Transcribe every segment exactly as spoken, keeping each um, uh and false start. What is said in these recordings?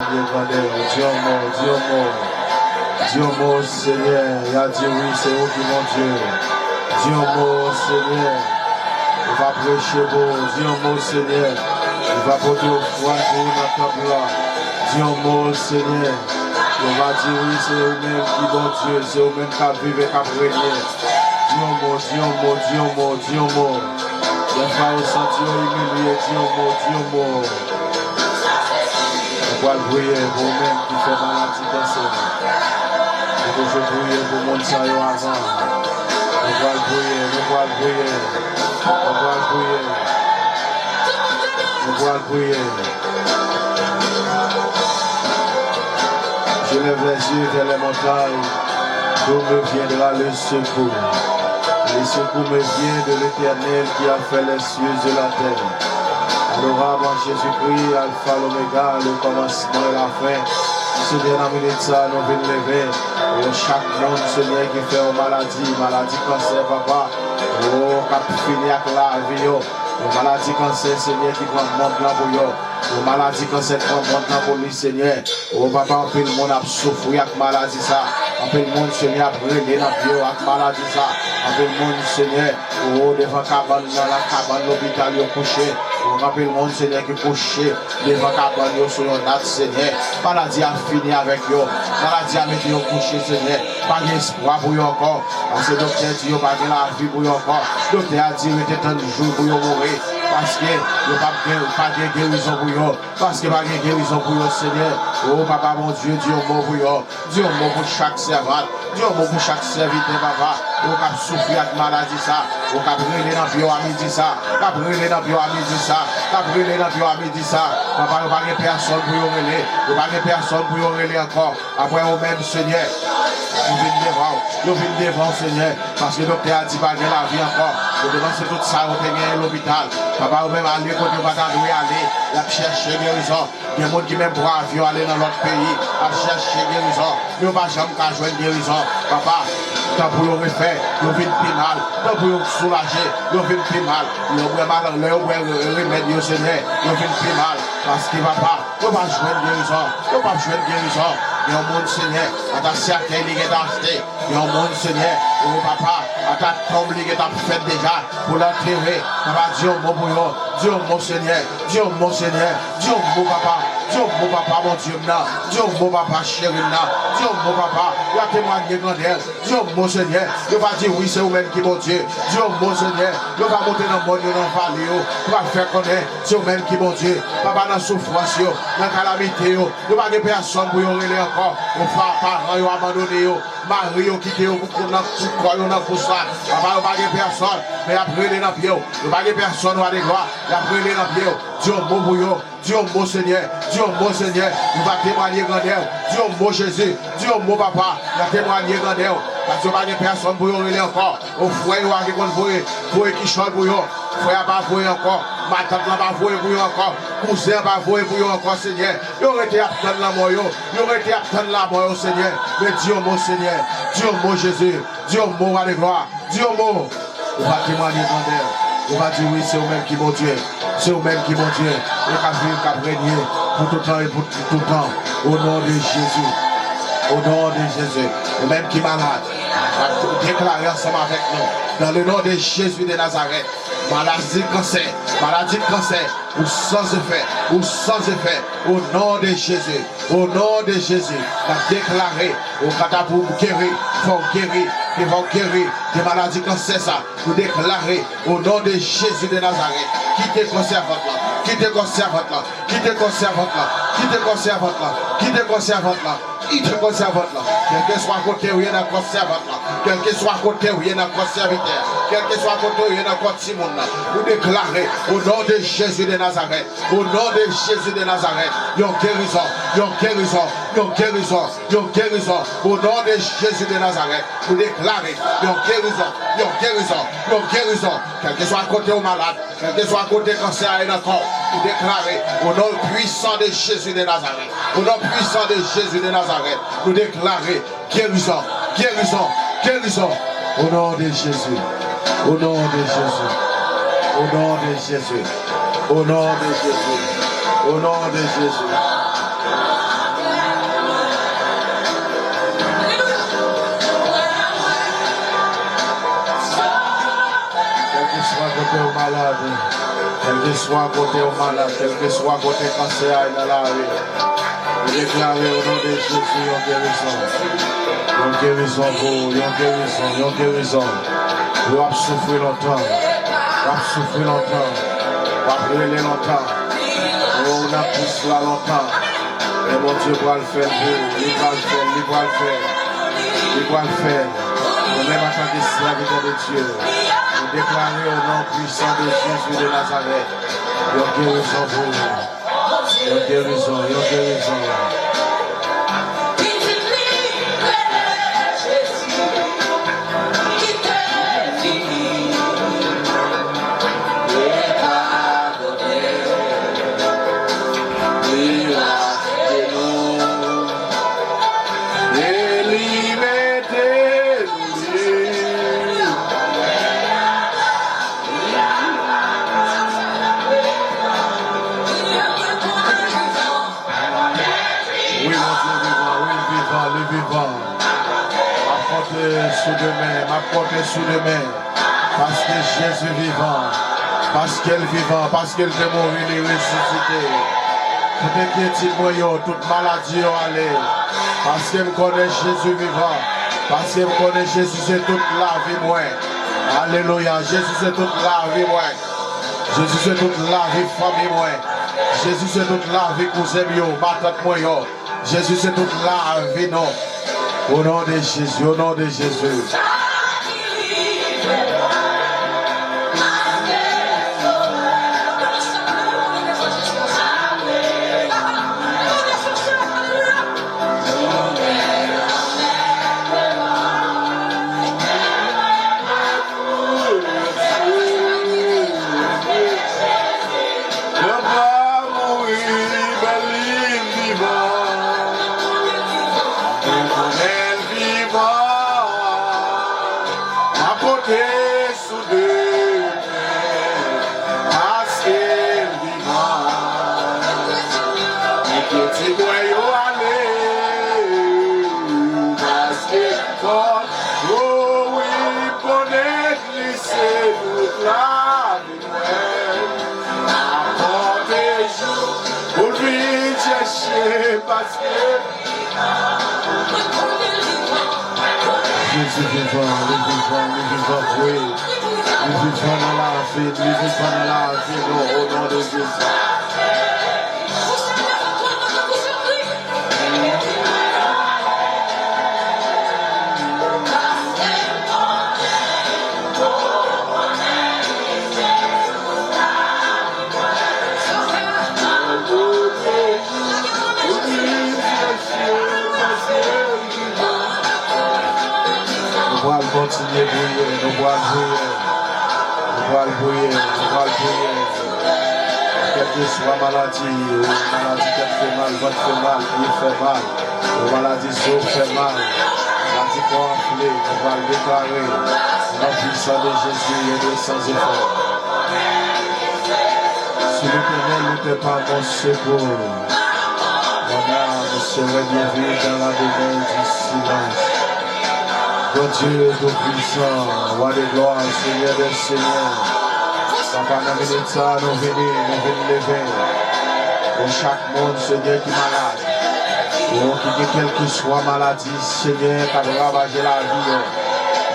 Bondye grandè, di yon mo, di yon mo. Di yon mo, Senyè, y a di wi, se ou ki Bondye. Di yon mo, Senyè. Ou va preche pou ou, di yon mo, Senyè. Ou va pote ofrann pou ou nan tanp la. Di yon mo, Senyè. Yo va di wi, se ou menm ki Bondye, se ou menm k ap viv e k ap renye. Di yon mo, di yon mo, di yon mo, di yon mo. Dèfwa yo santi yo imilye, di yon mo, di yon mo. Nou pral priye pou ou menm ki fè maladi kansè. Nou toujou priye pou moun sa yo avan. Nou pral priye, nou pral priye, nou pral priye, nou pral priye. Je lève les yeux vers les montagnes, d'où me viendra le secours. Le secours me vient de l'Éternel qui a fait les cieux et la terre. Adorable en Jésus-Christ, Alpha, l'Oméga, le commencement et la fin. Senyè, nan minit sa, nou vin leve. O, chak moun, Senyè, ki fè yon maladi, maladi kansè, papa. O, k ap fini ak lavi yo. Yon maladi kansè, Senyè, ki pran mond lan pou yo. Yon maladi kansè k pran mond lan pou li, Senyè. O papa, anpil moun ap soufri ak maladi sa. Anpil moun, Senyè, ap rele nan pye yo ak maladi sa. Anpil moun, Senyè, o devan kabann nan, nan kabann lopital yo kouche. O anpil moun, Senyè, ki kouche devan kabann yo sou yon nat, Senyè. Maladi a fini avèk yo. Maladi a mete yo kouche, Senyè. Pa gen espwa pou yo ankò. Paske doktè di yo pa gen lavi pou yo ankò. Doktè a di rete tann jou pou yo mouri. Paske yo p ap gen, pa gen gerizon pou yo. Paske pa gen gerizon pou yo, Senyè. O papa Bondye, di yon mo pou yo. Di yon mo pou chak sèvant. Di yon mo pou chak sèvitè, papa. Yo k ap soufri ak maladi sa. Yo k ap rele nan pye w a midi sa. K ap rele nan pye w a midi sa. K ap rele nan pye w a midi sa. Papa, yo pa gen pèsòn pou yo rele. Yo pa gen pèsòn pou yo rele ankò. Apre ou menm, Senyè, yo vin devan w. Yo vin devan w, Senyè. Paske doktè a di pa gen lavi ankò. Yo depanse tout sa yo te genyen lopital. Papa, yo menm ale kote yo pa ta dwe ale. Y ap chèche gerizon. Gen moun ki menm pran avyon ale nan lòt peyi, ap chèche gerizon, men yo pa janm ka jwenn gerizon. Papa, tan pou yo refè, yo vin pi mal. Tan pou yo soulaje, yo vin pi mal. Lè yo bwè mal, lè yo bwè re-, remèd yo, Senyè, yo vin pi mal. Paske, papa, yo pa jwenn gerizon. Yo p ap jwenn gerizon. Gen yon moun, Senyè, ata sèkèy li gentan achte. Gen yon moun, Senyè, o papa, ata tonb li gentan fèt deja pou l antere. Papa, di yon mo pou yo. Di yon mo, Senyè. Di yon mo, Senyè. Di yon mo, papa. Di yon mo, papa, Bondye m nan. Di yon mo, papa, cheri m nan. Di yon mo, papa. Y a temwanye grandè w. Di yon mo, Senyè. Yo va di wi, se ou menm ki Bondye. Di yon mo, Senyè. Yo va monte nan mòn yo, nan vale yo. Yo va fè konnen se ou menm ki Bondye. Papa, nan soufrans yo, nan kalamite yo, yo pa gen pèsòn pou yo rele ankò. Yo fa-, paran yo abandone yo. Mari yo kite yo pou, pou nan, pou kò yo nan kous la. Papa, yo pa gen pèsòn, men y ap rele nan pye w. Yo pa gen pèsòn, wa de glwa, y ap rele nan pye w. Di yon mo pou yo. Di yon mo, Senyè. Di yon mo, Senyè. Yo va temwanye grandè w. Di yon mo, Jezi. Di yon mo, papa. Y a temwanye grandè w. Paske yo pa gen pèsòn pou yo rele ankò. O frè yo a ki konn voye, voye kichòy pou yo. Frè a pa voye ankò. Matant lan pa voye pou yo ankò. Kouzen an pa voye pou yo ankò, Senyè. Yo rete ap tann lanmò yo. Yo rete ap tann lanmò yo, Senyè. Men di yon mo, Senyè. Di yon mo, Jezi. Di yon mo, wa de glwa. Di yon mo. Ou va temwanye grandè. Ou va di wi, se ou menm ki Bondye. Se ou menm ki Bondye. Ou k ap viv, k ap renye pou tout tan e pou tout tan. O non de Jezi. O non de Jezi. Ou menm ki malad, w ap deklare ansanm avèk nou. Dans le nom de Jésus de Nazareth. Maladi kansè. Maladi kansè. Ou sans effet. Ou sans effet. O non de Jezi. O non de Jezi, n ap deklare, ou kanta pou w geri, fè w geri, devan w geri de maladi kansè sa. Nou deklare, o non de Jezi de Nazarèt, kite kò sèvant lan, kite kò sèvant lan, kite kò sèvant lan, kite kò sèvant lan, kite kò sèvant lan, kite kò sèvant lan. Kèlkeswa kote w ye nan kò sèvant lan, kèlkeswa kote w ye nan kò sèvitè a, kèlkeswa kote w ye nan kò timoun nan, nou deklare, o non de Jezi de Nazarèt, O non de Jezi de Nazarèt, yon gerizon, yon gerizon, yon gerizon, yon gerizon. O non de Jezi de Nazarèt, nou deklare yon gerizon, yon gerizon, yon gerizon. Kèlkeswa kote w malad, kèlkeswa kote kansè a ye nan kò w, nou deklare, o non pwisan de Jezi de Nazarèt, o non pwisan de Jezi de Nazarèt, nou deklare gerizon, gerizon, gerizon. O non de Jezi. O non de Jezi. O non de Jezi. O non de Jezi. O non de Jezi. Malad, kèlkeswa kote w malad, kèlkeswa kote kansè a ye nan lari, nou deklare o non de Jezi yon gerizon. Yon gerizon pou ou, yon gerizon, yon gerizon. Wi, w ap soufri lontan, w ap soufri lontan, w ap rele lontan. O, w nan kris la lontan. Men Bondye pral fè l pou ou. Li pral fè l, li pral fè l, li pral fè l. Nou menm antanke sèvitè de Dye, nou deklare o non pwisan de Jezi de Nazarèt, yon gerizon pou ou. Yon gerizon, yon gerizon. Li achte nou e li mete nou libre. Wi, Bondye vivan, wi, l vivan, li vivan. M ap konte sou demen, m ap konte sou demen. Paske Jezi vivan, paske l vivan, paske l te mouri, li resisite. Tout enkyetid mwen yo, tout maladi yo ale. Paske m konnen Jezi vivan, paske m konnen Jezi se tout lavi mwen. Alelouya, Jezi se tout lavi mwen. Jezi se tout lavi fanmi mwen. Jezi se tout lavi kouzen m yo, matant mwen yo. Jezi se tout lavi nou. O non de Jezi, o non de Jezi. Papa mouri, men li vivan. Ou konnen l vivan. M ap konte sou demen, paske l vivan. Enkyetid mwen yo ale, paske l fò. O wi, m konnen li se tout lavi mwen. M ap konte jou pou l vin chèche, paske Jezi vivan, li vivan, li vivan vre. Li vivan nan lavi, li vivan nan lavi nou, o non de Jezi. Nou pral kontinye priye, nou pral priye, nou pral priye, nou pral priye. Kèlkeswa maladi, maladi tèt fè mal, vant fè mal, pye fè mal, yon maladi zo fè mal, maladi kò anfle, nou pral deklare, o non pwisan de Jezi, yon dwe san efò. Si l'Éternel n'était pas mon secours, mon âme serait bien vue dans la demeure du silence. Bondye Toupwisan, Wa de glwa, Senyè dè senyè, Papa, nan minit sa a, nou vini, nou vin leve. Pou chak moun, Senyè, ki malad, ou ki gen kèlkeswa maladi, Senyè, k ap ravaje lavi yo.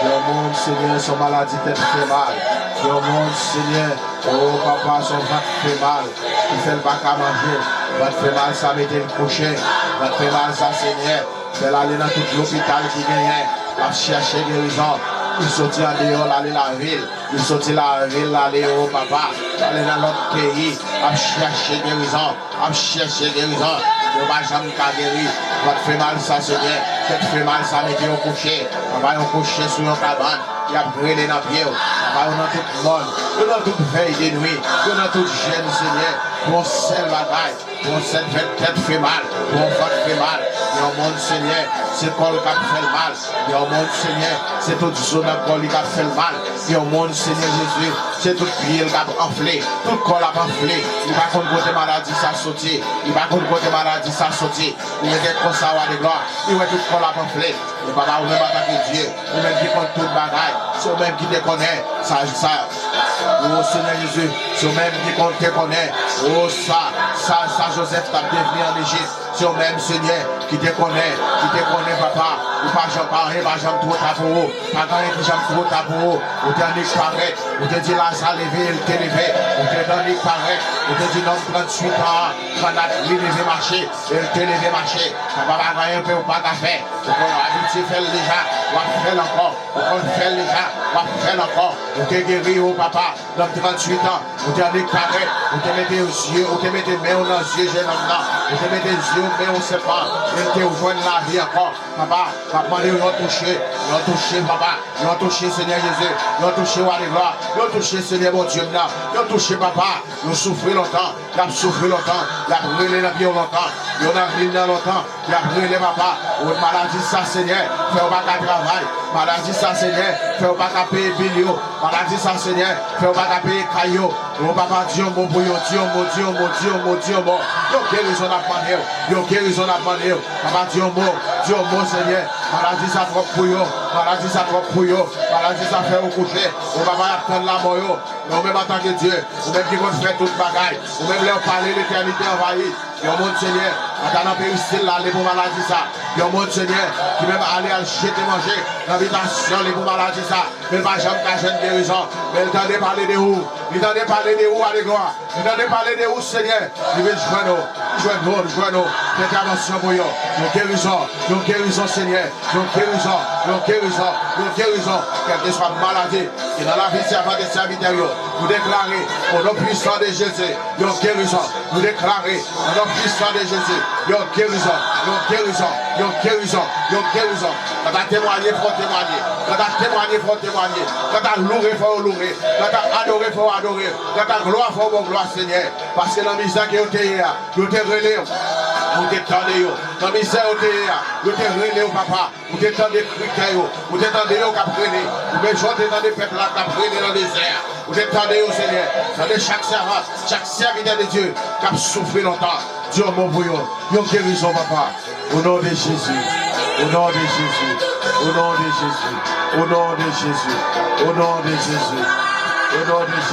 Gen moun, Senyè, se yon maladi tèt fè mal. Gen moun, Senyè, o Papa, se yon vant fè mal ki fè l pa ka manje. Vant fè mal sa mete l kouche. Vant fè mal sa, Senyè, fè l ale nan tout lopital ki genyen. L ap chèche gerizon. Li soti andeyò, l ale lavil. Li soti lavil, l ale, o Papa, l ale nan lòt peyi. L ap chèche gerizon. Ap chèche gerizon, yo pa janm ka geri. Vant fè mal sa, Senyè, tèt fè mal sa, mete yo kouche. Papa, yo kouche sou yon kabann, y ap rele nan pye w. Papa, yo nan tout mòn, yo nan tout vèy de nwi, yo nan tout jèn, Senyè, pou yon sèl bagay, pou yon sèl tèt, tèt fè mal, pou yon vant fè mal. Gen yon moun, Senyè, se kò l k ap fè l mal. Gen yon moun, Senyè, se tout zo nan kò li k ap fè l mal. Gen yon moun, Senyè Jezi, se tout pye l k ap anfle. Tout kò l ap anfle. Li pa konn kote maladi sa soti. Li pa konn kote maladi sa soti. Li rete konsa, Wa de glwa. Li wè tout kò l ap anfle. Men papa, ou menm antanke Dye, ou menm ki konn tout bagay, se ou menm ki te konnen sa, sa, o Senyè Jezi, se ou menm ki konn, te konnen, o sa, sa, sa Jozèf t ap devni ann Ejip, se ou menm, Senyè, ki te konnen, ki te konnen, papa, ou pa janm, pa anyen pa janm twò ta pou ou, pa gen anyen ki janm twò ta pou ou, ou te annik parèt, ou te di Laza leve, e l te leve, ou te annik parèt, ou te di nonm tranntuit an, granad li leve mache, e l te leve mache, papa, pa gen anyen ke ou pa ka fè. Ou konn abitye fè l deja, w ap fè l ankò. Ou konn fè l deja, w ap fè l ankò. Ou te geri yo, papa, nan tranntuit an. Ou te annik parèt, ou te mete zye, ou te mete men w nan zye jennonm nan. Ou te mete zye w, men w sèpan, e l te jwenn lavi ankò. Papa, m ap mande w yon touche, yon touche, papa, yon touche, Senyè Jezi, yon touche, Wa de glwa, yon touche, Senyè Bondye m nan, yon touche, papa, yo soufri lontan. Y ap soufri lontan, y ap rele nan pye w lontan, yo nan rin nan lontan, y ap rele papa. O maladi sa, Senyè, fè yo pa ka travay. Maladi sa, Senyè, fè yo pa ka peye bil yo. Maladi sa, Senyè, fè yo pa ka peye kay yo. O papa, di yon mo pou yo, di yon mo, di yon mo, di yon mo, di yon mo. Yon gerizon n ap mande w, yon gerizon n ap mande w. Papa, di yon mo, di yon mo, Senyè. Maladi sa twòp pou yo, maladi sa twòp pou yo. Maladi sa fè yo kouche. O papa, y ap tann lamò yo. Men ou menm antanke Dye, ou menm ki konn fè tout bagay, ou menm lè w pale, letènite anvayi. Yon moun, Senyè, ata nan peristil la, li pou maladi sa. Yon moun, Senyè, ki menm ale al jete manje nan bitasyon li pou maladi sa. Men l pa janm ka jwenn gerizon. Men l tande pale de ou. Li tande pale de ou, Wa de glwa. Li tande pale de ou, Senyè. Li vin jwenn ou. Li jwenn ou, li jwenn ou. Fè entèvansyon pou yo. Yon gerizon, yon gerizon, Senyè. Yon gerizon, yon gerizon, yon gerizon. Kèlkeswa maladi ki nan lavi sèvant e sèvitè yo, nou deklare, o non pwisan de Jezi, yon gerizon. Nou deklare, o non pwisan de Jezi, yon gerizon, yon gerizon, yon gerizon, yon gerizon. Kanta temwanye, fò temwanye. Kanta temwanye, fò temwanye. Kanta loure, fò yo loure. Kanta adore, fò yo adore. Kanta glwa, fò yo ba w glwa, Senyè. Paske nan mizè ke yo te ye a, yo te rele w. Ou te tande yo. Nan mizè yo te ye a, yo te rele w, papa. Ou te tande kri kè yo. Ou te tande yo k ap rele. Ou menm jan w te tande pèp la k ap rele nan dezè a. Ou te tande yo, Senyè. Tande chak sèvant, chak sèvitè de Dye k ap soufri lontan. Di yon mo pou yo. Yon gerizon, papa. O non de Jezi. O non de Jezi. O non de Jezi. O non de Jezi. O non de Jezi. O non de Jezi.